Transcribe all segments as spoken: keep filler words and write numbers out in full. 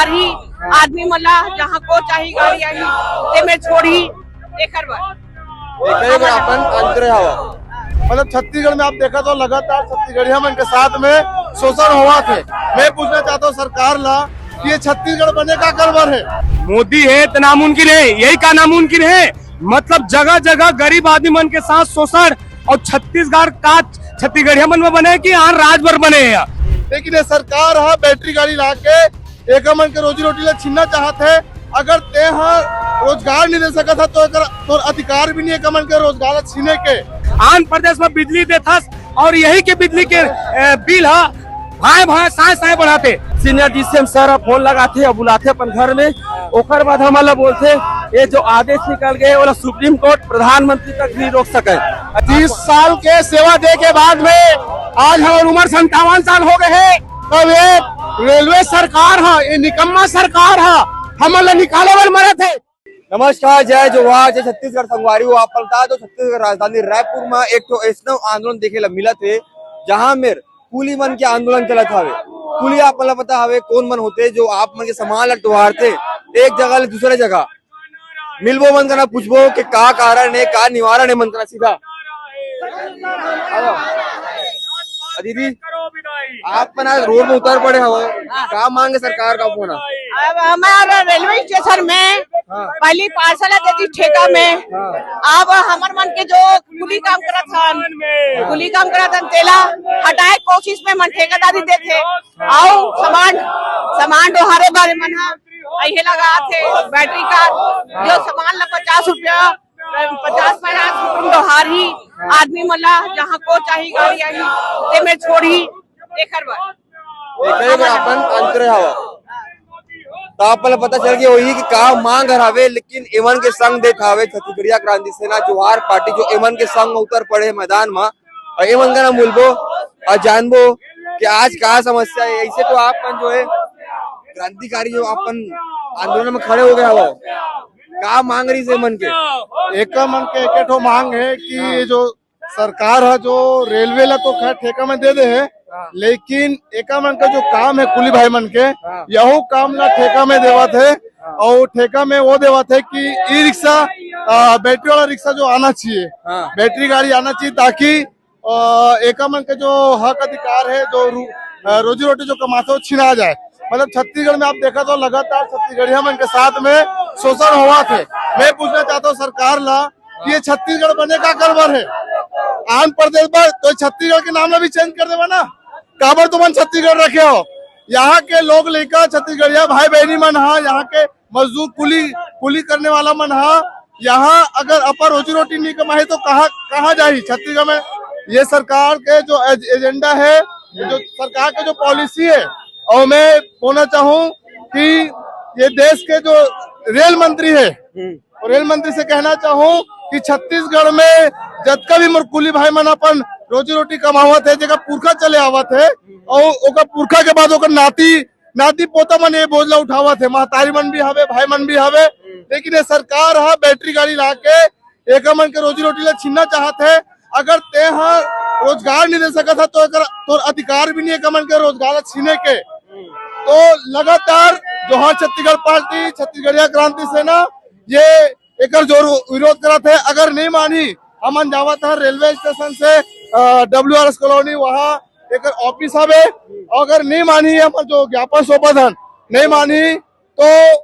ही आदमी मन ला जहाँ को चाही गाड़ी आही, ते में छोड़ही, एकर बर। एकर बर अपन अंतरे हवा। मतलब छत्तीसगढ़ में आप देखा तो लगातार छत्तीसगढ़िया मन के साथ में शोषण होवत हे। मैं पूछना चाहता हूँ सरकार ला कि ये छत्तीसगढ़ बने काकर बर हे? मोदी हे त नामुमकिन हे, यही का नामुमकिन हे? मतलब जगह जगह गरीब आदमी मन के साथ शोषण, और छत्तीसगढ़ का छत्तीसगढ़िया मन में बने कि आन राज बर बने हे? लेकिन ये सरकार ह बैटरी गाड़ी ला के एकर मन के रोजी रोटी ला छीनना चाहत हे। अगर ते ह रोजगार नहीं दे सकत ह तो एकर तोर अधिकार भी नहीं एकर मन के रोजगार ला छीने के। आन प्रदेश में बिजली देथस और यही के बिजली के, ए, बिल ह भाए भाए साए साए बढ़ाते। सीनियर डीसीएम सर ह फोन लगाथे और बुलाथे अपन घर में, ओकर बाद हमन ला बोलथे ये जो आदेश निकल गए ओला सुप्रीम कोर्ट प्रधानमंत्री तक नहीं रोक सके। तीस साल के सेवा दे के बाद में आज हमर उम्र संतावन साल हो गए हे, तब ये रेलवे सरकार ह, ये निकम्मा सरकार ह हमन ला निकाले बर मरत हे। नमस्कार, जय जोहार, जय छत्तीसगढ़ संगवारी हो। आप बता दो, छत्तीसगढ़ राजधानी रायपुर में एक ठो ऐसनो आंदोलन देखे ला मिलत हे, जहां में कुली मन के आंदोलन चलत हवे। कुली आप मन ला पता हवे कौन मन होते, जो आप मन के सामान ला टोहारते एक जगह ले दूसरे जगह। मिलबो मन करा, पूछबो कि का कारण हे, का निवारण हे मन करा सीधा। आ दीदी, आप मन आज रोड में उतर पड़े हव, का मांग हे सरकार का फोन? अब हमार रेलवे स्टेशन में हाँ। पहली पार्सल देती ठेका में, हाँ। अब हमर मन के जो कुली काम करत हन, हाँ। कुली काम करत हन, तेला हटाए कोशिश में मन ठेकेदारी देथे, अउ सामान, सामान डोहारे बर मन ह अइहे लगाथे बैटरी कार, जो सामान ला पचास रुपया, पचास पचास रुपया डोहारही आदमी मन ला, जहाँ को चाही गाड़ी आही, ते में छोड़ही, एकर बर। एकर बर अपन अंतरे हवा। त आप मन ला पता चल गया होही कि का मांग हर हवे, लेकिन एमन के संग देत हवे छत्तीसगढ़िया क्रांति सेना जोहार पार्टी, जो एमन के संग उतर पड़े मैदान म। अउ एमन करा मिलबो अउ जानबो कि आज का समस्या हे। ऐसे तो आप मन जो हे क्रांतिकारी जो अपन आंदोलन में खड़े हो गए हवो, का मांग रही से मन के? एकर मन के एके ठो मांग हे कि हाँ। ये जो सरकार ह जो रेलवे ला तो खैर ठेका में दे दे हे, हाँ। लेकिन एकर मन का जो काम हे कुली भाई मन के, हाँ। यहू काम ला ठेका में देवत हे। हाँ। अउ ठेका में वो देवत हे कि ई रिक्शा, अ, बैटरी वाला रिक्शा जो आना चाहिए, हाँ। बैटरी गाड़ी आना चाहिए, ताकि अ, एकर मन के जो हक अधिकार हे, जो रू-, अ, रोजी रोटी जो कमाथे, वो छिना जाए। मतलब छत्तीसगढ़ में आप देखा तो लगातार छत्तीसगढ़िया मन के साथ में शोषण होवत हे। मैं पूछना चाहता हूँ सरकार ला कि ये छत्तीसगढ़ बने काकर बर हे? आंध्र प्रदेश बर तो छत्तीसगढ़ के नाम ला भी चेंज कर देवा ना, काबर तुमन छत्तीसगढ़ रखे हो? यहाँ के लोग लइका छत्तीसगढ़िया भाई बहनी मन हा, यहाँ के मजदूर कुली, कुली करने वाला मन हा, यहाँ अगर अपन रोजी रोटी नहीं कमाही तो कहाँ, कहाँ जाही? छत्तीसगढ़ में ये सरकार के जो एज-, एजेंडा हे, ये जो सरकार के जो पॉलिसी हे, अउ मैं बोलना चाहूँ कि ये देश के जो रेल मंत्री हे, हम्म। रेल मंत्री से कहना चाहूँ कि छत्तीसगढ़ में जतका भी मोर कुली भाई मन अपन रोजी रोटी कमावत हे, जेकर पुरखा चले आवत हे, अउ ओकर पुरखा के बाद ओकर नाती नाती पोता मन ये बोझ ला उठावत हे, महतारी मन भी हवे, भाई मन भी हवे, लेकिन ये सरकार ह बैटरी गाड़ी ला के एकर मन के रोजी रोटी ला छीनना चाहत हे। अगर ते ह रोजगार नहीं दे सकत ह तो एकर तोर अधिकार भी नहीं एकर मन के रोजगार ला छीने के। तो लगातार जोहार छत्तीसगढ़ पार्टी, छत्तीसगढ़िया क्रांति सेना ये एकर जोर विरोध करत हे। अगर नहीं मानी, हमन जावत हन रेलवे स्टेशन से, अ, डब्ल्यूआरएस कॉलोनी, वहाँ एकर ऑफिस हवे। अगर नहीं मानी, हमर जो ज्ञापन सौंपत हन, नहीं मानी, तो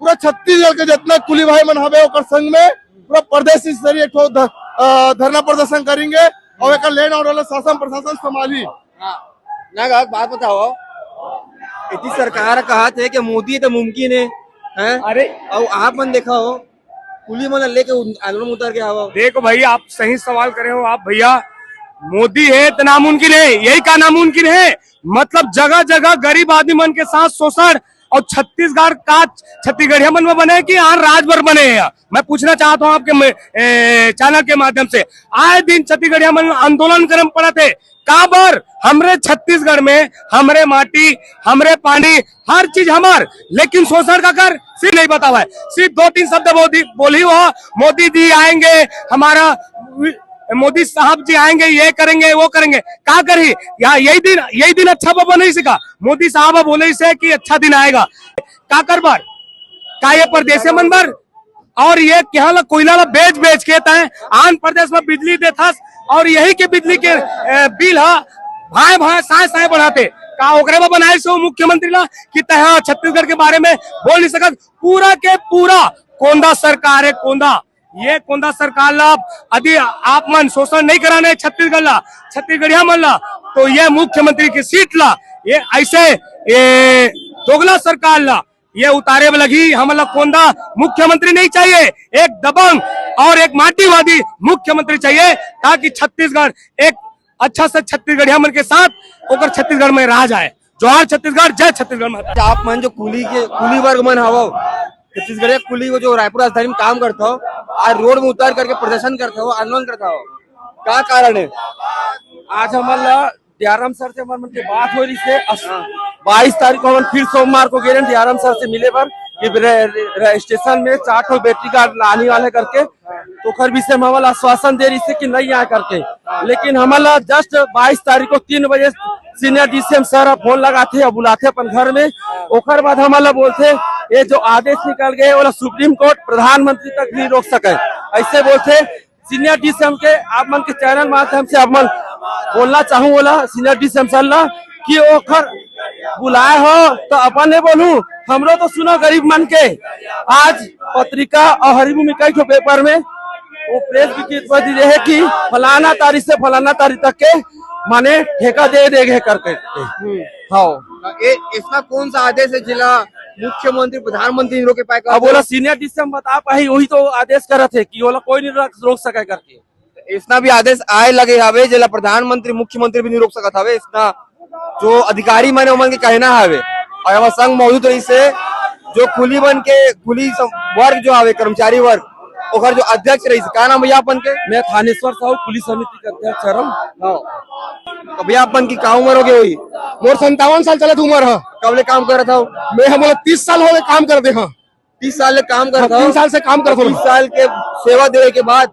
पूरा छत्तीसगढ़ के जितना कुली भाई मन हवे, ओकर संग में पूरा प्रदेश स्तरीय एक ठो ध-, अ, धरना प्रदर्शन करेंगे और एकर लैंड ऑर्डर ला शासन प्रशासन संभाली। हाँ। ना गा, बात बताओ, इतनी सरकार कहत हे कि मोदी तो मुमकिन हे, हैं? अरे। अउ आप मन देखा हो, कुली मन लेके उन-, आंदोलन में उतर गया हो। देखो भाई, आप सही सवाल करे हो आप भैया। मोदी हे त नामुमकिन हे, यही का नामुमकिन हे? मतलब जगह जगह गरीब आदमी मन के साथ शोषण, और छत्तीसगढ़ का छत्तीसगढ़िया मन में बने कि आन राज बर बने हे? मैं पूछना चाहता हूँ आपके म-, ए, चैनल के माध्यम से, आए दिन छत्तीसगढ़िया मन आंदोलन करे में पड़त हे, काबर? हमरे छत्तीसगढ़ में हमरे माटी, हमरे पानी, हर चीज हमर, लेकिन शोषण काकर सिर्फ नहीं बतावा है। सिर्फ दो तीन शब्द मोदी बोली हो, मोदी जी आएंगे, हमारा वि-, मोदी साहब जी आएंगे, ये करेंगे, वो करेंगे। का करही? यहाँ यही दिन, यही दिन अच्छा बाबा नहीं सीखा। मोदी साहब अब बोले इसे कि अच्छा दिन आएगा। का कर बर? का ये परदेसी मन बर? और ये कहा ला कोयला ला बेच बेच के तय आंध्र प्रदेश में बिजली देथस और यही के बिजली के, ए, बिल ह भाए भाए साए साए बढ़ाते। का ओकरे बर बनाए से वो मुख्यमंत्री ला कि तय छत्तीसगढ़ के बारे में बोल नहीं सकत? पूरा के पूरा कोंदा सरकार है, कोंदा। ये कोंदा सरकार ला यदि आप मन शोषण नहीं कराने छत्तीसगढ़ ला, छत्तीसगढ़िया मन ला, तो ये मुख्यमंत्री की सीट ला, ये ऐसे, ये दोगला सरकार ला ये उतारे बर लगही। हमन ला कोंदा मुख्यमंत्री नहीं चाहिए, एक दबंग और एक माटीवादी मुख्यमंत्री चाहिए, ताकि छत्तीसगढ़ एक अच्छा से छत्तीसगढ़िया मन के साथ ओकर छत्तीसगढ़ में राज आए। जोहार छत्तीसगढ़, जय छत्तीसगढ़ माता। आप मन जो कुली के, कुली वर्ग मन हवो, छत्तीसगढ़िया कुली वो जो रायपुर राजधानी में काम करत हो, आज रोड में उतर करके प्रदर्शन करत हो, आंदोलन करत हो, का कारण है? आज हमन ला डीआरएम सर से हमर मन के बात हो रही से अस-, बाईस तारीख को हमन फिर सोमवार को गे रहेन डीआरएम सर से मिले बर कि रे-, रे-, रे-, स्टेशन में चार ठो बैटरी गार्ड लाने वाले करके, तो ओकर विषय में हमन ला आश्वासन दे रही से कि नहीं आए करके। लेकिन हमन ला जस्ट बाईस तारीख को तीन बजे सीनियर डीसीएम सर ह फोन लगाथे और बुलाथे अपन घर में। ओकर बाद हमन ला बोलथे, ये जो आदेश निकल गए, ओला सुप्रीम कोर्ट प्रधानमंत्री तक नहीं रोक सके, ऐसे बोलथे। सीनियर डीसीएम के आप मन के चैनल माध्यम से आप मन बोलना चाहूँ, बोला सीनियर डीसीएम सर ला कि ओखर बुलाए हो तो अपन नहीं बोलूं, हमरो तो सुनो गरीब मन के। आज पत्रिका और हरिभूमि कई ठो पेपर में वो प्रेस विज्ञप्ति दे है कि फलाना तारीख से फलाना तारीख तक के माने ठेका दे दे गए करके। हाँ। ए, ऐसा कौन सा आदेश है जिला मुख्यमंत्री प्रधानमंत्री नहीं रोके पाए? अब बोला सीनियर डीसीएम बता पाही, वही तो आदेश करत है कि ओला कोई नहीं रोक, रोक सके करके। इसना भी आदेश आए लगे हवे, जेला प्रधानमंत्री, मुख्यमंत्री भी नहीं रोक सकत हवे। इसना जो अधिकारी मन, ओमन के कहना हवे, और हमर संग मौजूद रही से जो कुली मन के, कुली सम-, वर्ग जो हवे, कर्मचारी वर्ग, ओकर जो अध्यक्ष रही से, का नाम भैया अपन के? मैं थानेश्वर साहू, कुली समिति के अध्यक्ष हरम। हाँ। तो भैया अपन की का उम्र हो गई होई? मोर संतावन साल चलत उम्र ह। कब ले काम करत हव? मैं हम लोग तीस साल हो गए काम करते हैं। तीस साल ले काम करत हाँ, तीन हव। साल से काम करत हव। तीस साल के सेवा देवे के बाद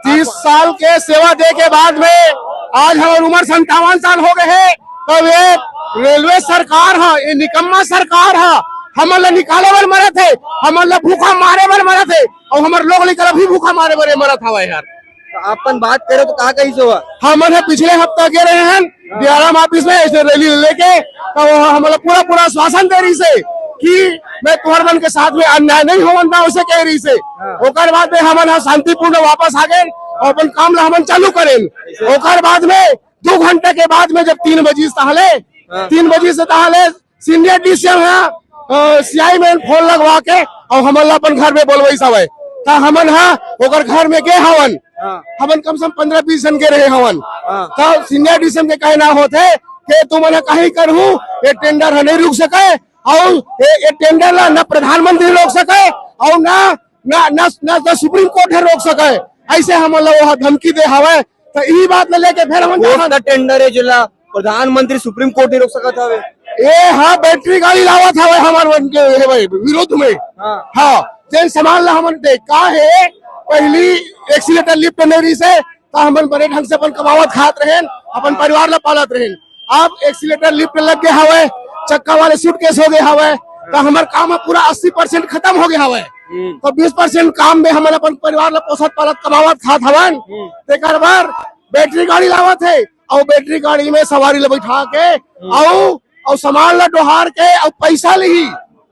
तीस साल के सेवा दे के बाद में आज हमर उम्र संतावन साल हो गए है। तो ये रेलवे सरकार ह, ये निकम्मा सरकार ह, हमन ला निकाले बर मरत है, हमन ला भूखा मारे बर मरत है, और हमर लोग लइका ला भी भूखा मारे बर मरत हवा यार। तो अपन बात करे तो का कही से हुआ? हमन ह पिछले हफ्ता गे रहे हैं डीआरएम ऑफिस में ऐसे रैली लेके, तो वो हमन ला पूरा पूरा आश्वासन दे रही से कि मैं तुहर मन के साथ में अन्याय नहीं होवन ना, उसे कह रही से। हाँ। ओकर बाद में हमन ह शांतिपूर्ण वापस आ गए और अपन काम ला हमन चालू करेन। ओकर बाद में दो घंटे के बाद में जब तीन बजे से तहले, हाँ। तीन बजे से तहले सीनियर डीसीएम ह, अ, सीआई में फोन लगवा के और हमन ला अपन घर में बोलवइस हवय। त हमन ह ओकर घर में गे हवन। हाँ। हमन कम से कम पंद्रह बीस जन गे रहे हवन। हाँ। त सीनियर डीसीएम के कहना होत हे कि तुमन ह कहीं करहू, ये टेंडर ह नहीं रुक सके और ये, ये टेंडर ला न प्रधानमंत्री रोक सके और न, न, न, न, न सुप्रीम कोर्ट ह रोक सके। ऐसे हमन ला वो धमकी दे हवय। त इही बात ल लेके फेर हमन कोर्ट का टेंडर है जेला प्रधानमंत्री सुप्रीम कोर्ट नहीं रोक सकत हवे। ए हाँ, बैटरी गाड़ी लावत हवे हमर मन के, हे भाई, विरोध में। हाँ। हाँ, जेन सामान ला हमन दे का है, पहली एक्सीलेटर लिफ्ट नहीं रही से, त हमन बड़े ढंग से अपन कमावत खात रहेन, अपन परिवार ला पालत रहेन। अब एक्सीलेटर लिफ्ट लग गए हवे, चक्का वाले सूटकेस हो गए हवे, त हमर काम ह पूरा अस्सी परसेंट खत्म हो गए हवे। हम्म। तो बीस परसेंट काम में हमन अपन परिवार ला पोसत पालत कमावत खात हवन। हम्म। तेकर बर बैटरी गाड़ी लावत है और बैटरी गाड़ी में सवारी ला बैठा के हम्म। अउ, अउ सामान ला डोहार के अउ पैसा लिही।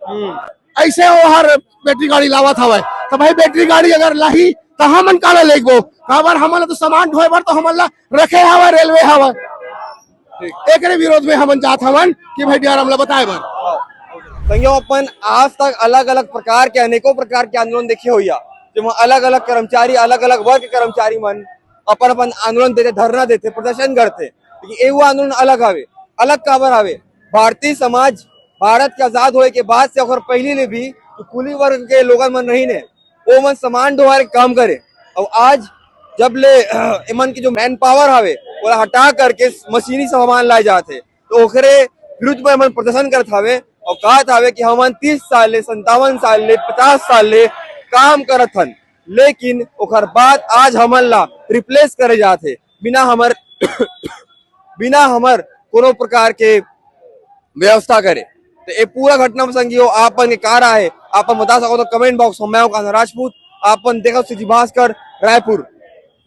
हम्म। ऐसे वो हर बैटरी गाड़ी लावत हवय। तो भाई बैटरी गाड़ी अगर लाही तो हमन काला लेगबो? काबर हमन ला तो सामान ढोए बर तो हमन ला रखे हवय, रेलवे हवय। ठीक। एकरे विरोध में हमन जात हवन कि भाई डीआरएम ला बताए बर। संगियो, अपन आज तक अलग-अलग प्रकार के, अनेकों प्रकार के आंदोलन देखे होइया, जेमा अलग-अलग कर्मचारी, अलग-अलग वर्ग के कर्मचारी मन अपन-अपन आंदोलन देथे, धरना देथे, प्रदर्शन करथे। लेकिन एगो आंदोलन अलग हवे। अलग काबर हवे? भारतीय समाज, भारत के आजाद होए के बाद से ओकर पहिली ले भी कुली वर्ग के लोगन मन रहिन हे, ओमन सामान ढोवारे के काम करे। अउ आज जब ले एमन के जो मैन पावर हवे, ओला हटा करके मशीनी सामान लाए जात हे, तो ओकरे विरुद्ध में एमन प्रदर्शन करत हवे अउ कहत हवे कि हमन तीस साल ले, संतावन साल ले, पचास साल ले काम करत हन, लेकिन ओकर बाद आज हमन ला रिप्लेस करे जात हे बिना हमर बिना हमर कोनो प्रकार के व्यवस्था करे। तो ये पूरा घटना में संगी हो, आपन के का राय हे, आपन बता सको तो कमेंट बॉक्स में। मैं हूं कान्हा राजपूत, आपन देखत सिटी भास्कर, रायपुर।